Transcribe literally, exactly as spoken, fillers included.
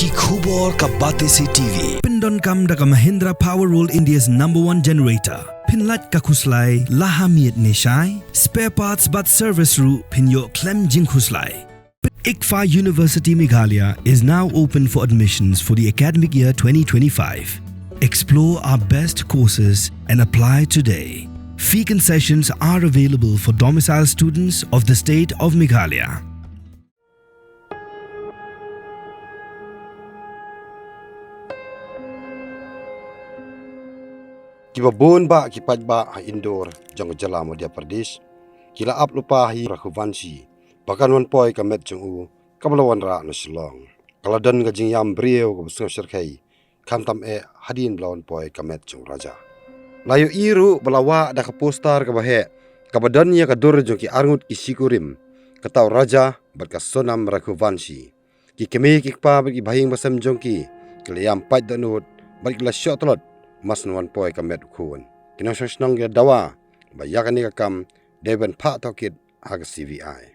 Ki khubor ka Batesi T V pyndonkam da ka Mahindra Power World, India's number one generator. Pynlait ka khuslai la ha miet ne shai. Spare parts bad service ruh phin ïoh khlem jingkhuslai. ICFAI University Meghalaya is now open for admissions for the academic year twenty twenty-five. Explore our best courses and apply today. Fee concessions are available for domicile students of the state of Meghalaya. Kiba bun bah ki paidbah ha Indore jong ka jylla Madhya Pradesh ki la ap lypa ha i Raghuvanshi ba kan wan poi ka met jong u kaba la wanrah na Shillong. Ka la don ka jingïam briew kaba sngewshyrkhei, khamtam eh hadien ba la wan poi ka met jong u Raja. La ïohi ruh ba la wah da ka poster kaba heh kaba don ïa ka dur jong ki arngut ki shikurim, kata u Raja bad ka Sonam Raghuvanshi. Ki kmie ki kpa bad ki bahaïing basem jong ki ki la ïam pait dohnud bad ki la shoh tlot, mar shen wan poi ka met u khun. Ki nongshong shnong ki la dawa ba ïa kane ka kam dei ban phah tohkit ha ka C B I.